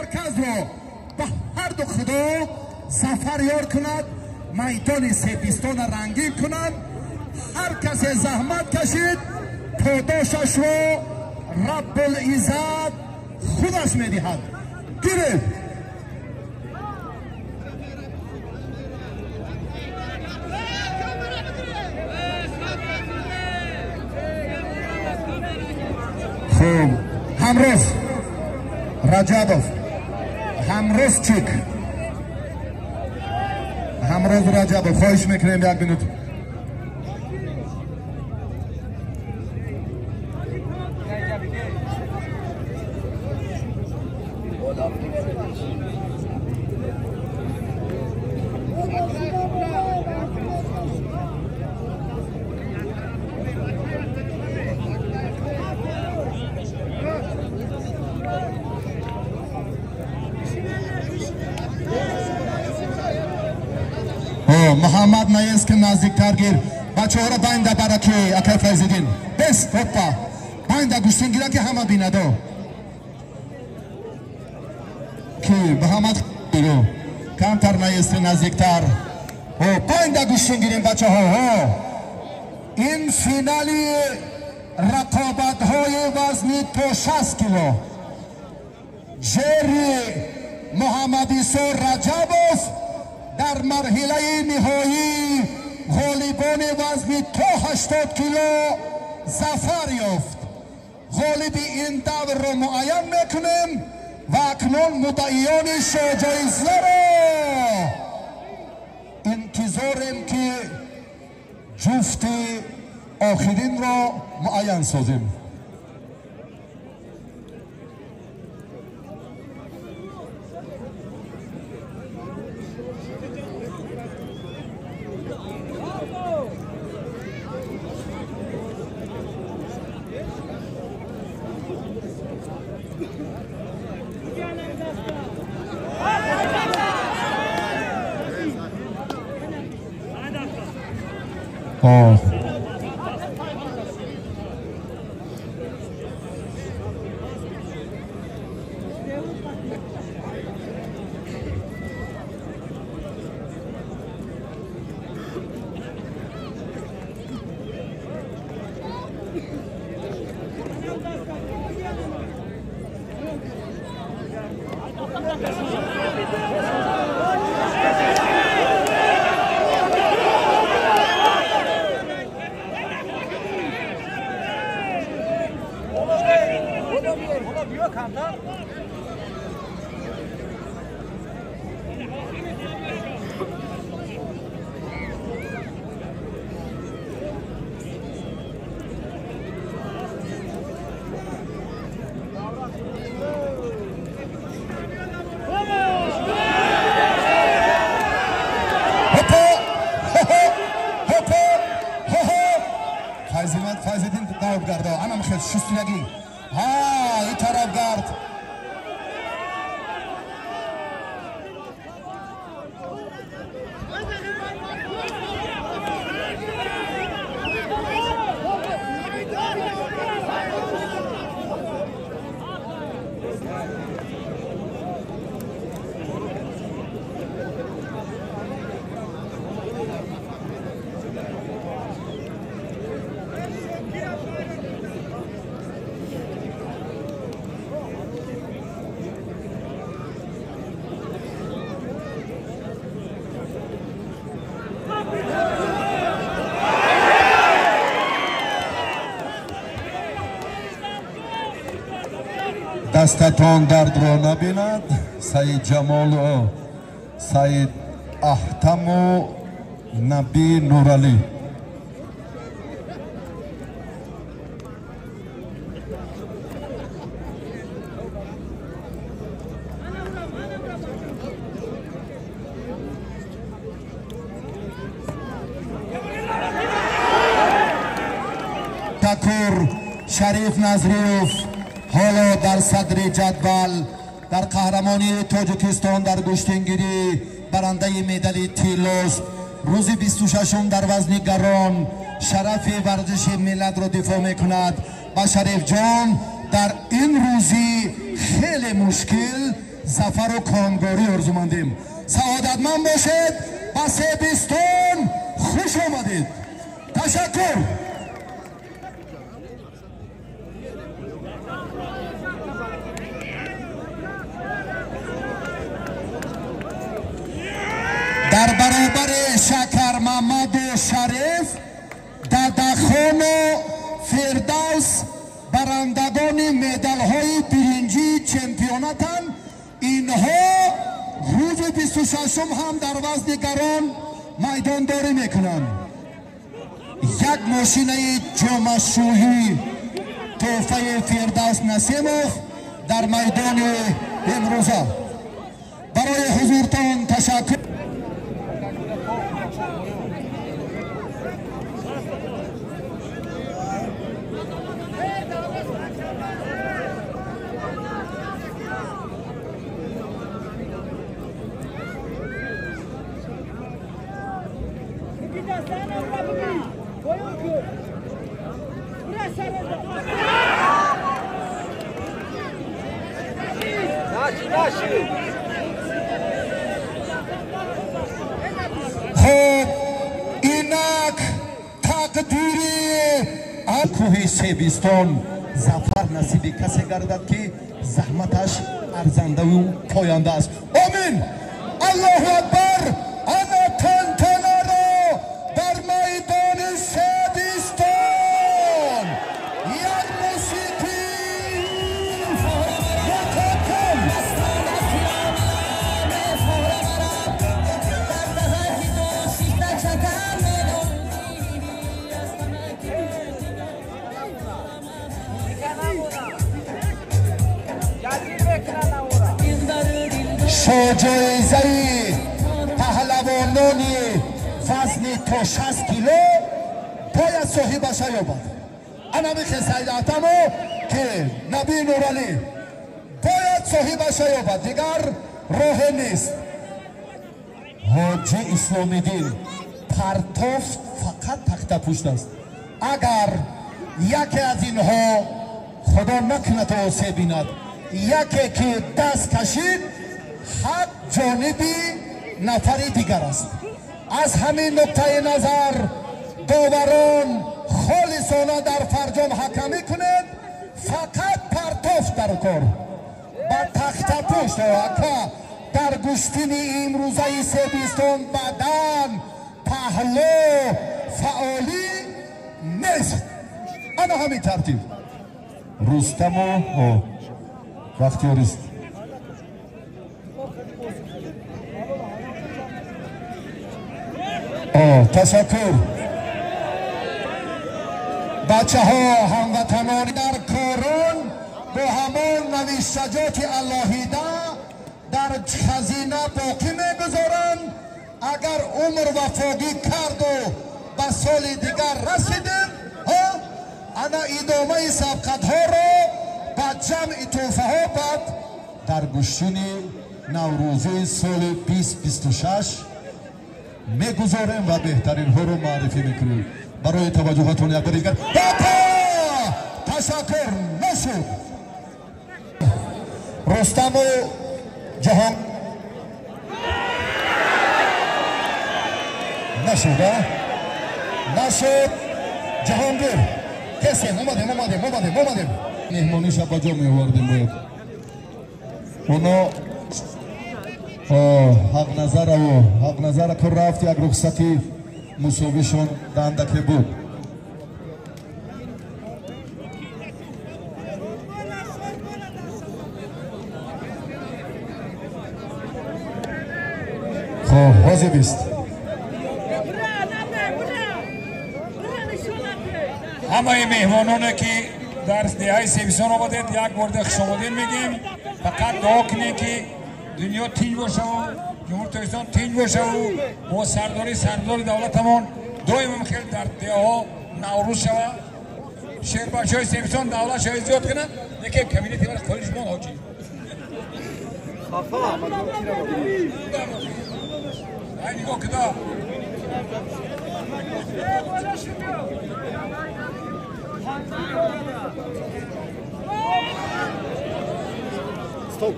Марказро ба ҳарду Худо зафар ёр кунад, майдони Себистона рангин кунад. Ҳар касе заҳмат кашид, подошашро Раббулиззат худаш медиҳад. Гирифт. Хуб, Ҳамроз Раҷабов, Ҳамрозчик, Ҳамроз Раҷабов, хоҳиш мекунем як минут. Муҳаммад наест ки наздиктар гир. Бачаҳоро байнда бараки акай Файзиддин. Бес, ҳоппа. Байнда гӯштин гира ки ҳама бинадо. Ки Муҳаммад гиру. Камтар наести наздиктар. О, байнда гӯштин гирем бачаҳо. Ҳо. Ин финали рақобатҳои вазни то 60 кило. Ҷери Муҳаммадисо Раҷабов дар марҳилаи ниҳоӣ ғолибони вазни то 80 кило зафар ёфт. Ғолиби ин даврро муайян мекунем ва акнун муддаиёни шоҳҷоизаро интизорем ки ҷуфти охиринро муайян созем. Шустинагӣ ҳа ин тараф гард. Дастатон дардро набинад. Саид Ҷамолу, Саид Аҳтаму Наби Нуралӣ. Такур Шариф Назриев ҳоло дар садри ҷадвал дар қаҳрамонии Тоҷикистон дар гӯштингирӣ барандаи медали тиллост. Рӯзи 26 дар вазни гарон шарафи варзиши миллатро дифоъ мекунад ва Шарифҷон дар ин рӯзи хеле мушкил зафару комгорӣ орзумандем. Саодатманд бошед, ба Себистон хуш омадед. Ташаккур. Дар баробари Шакармамаду Шариф, Дадахону Фирдавс барандагони медалҳои биринҷии чемпионатанд. Инҳо рӯзи 26 ҳам дар вазни гарон майдондорӣ мекунанд. Як мошинаи ҷомашӯӣ тӯҳфаи Фирдавс Насимов дар майдони имрӯза. Барои ҳузуртон ташаккур. Хуб, инак тақдири кӯҳи Себистон зафар насиби касе гардад, ки заҳматаш арзандаву поянда аст. Омин. Аллоҳу акбар. Ана тантанаро дар майдони Себистон як мусиқӣ мутаккам. Шоҷоизаи паҳлавонони вазни то 60 кило бояд соҳибаша ёбад. Ана михе Сайдатамо ки Наби Нуралӣ бояд соҳибаша ёбад, дигар роҳе нест. Ҳоҷи Исломиддин, партоф фақат тахтапушт аст. Агар яке аз инҳо, худо накунад осеб бинад, яке ки даст кашид, ҳақ ҷониби нафари дигар аст. Аз ҳамин нуқтаи назар доварон холисона дар фарҷом ҳакамӣ кунед. Фақат партоф дар кор ба тахтапушт. Ака, дар гӯштини имрӯзаи Себистон бадан паҳло фаъолӣ нест. Ана ҳамин тартиб. Рустаму Бахтиёрист. Ташаккур. Бачаҳо, ҳамватанони дар корон бо ҳамон навиштаҷоти алоҳида дар хазина боқӣ мегузоранд. Агар умр вафогӣ карду ба соли дигар расидем, ана идомаи сабқатҳоро ба ҷамъи тӯҳфаҳо баъд дар гӯштини наврӯзии соли 2026 мегузорем ва беҳтаринҳоро муаррифӣ мекунем. Барои таваҷҷӯҳатон як бори дигар ташаккур. Нашуд. Рустаму Ҷаҳон нашуд, нашуд. Ҷаҳонгир кесем, омадем, омадем, омадем, омадем. Меҳмониша ба ҷо меовардем бояд. Оно Ҳақназараву Ҳақназара ку рафт, як рухсати мусовишон дандаке буд. Хоб, ҳозир бист. Ҳамаи меҳмононе ки дар деҳаи Себистон омадед, як бор де хушомадед мегӯем. Фақат дуо кунед, ки дунё тинҷ бошаву ҷумҳури Тоҷикистон тинҷ бошаву бо сардори давлатамон доимам хел дар деҳаҳо наврӯз шава. Шербачаҳои Себистон давлат шава зиёд кунанд, лекин кабинети мара қолиш мон ҳоҷи. Ай нигоҳ куда. Стоп.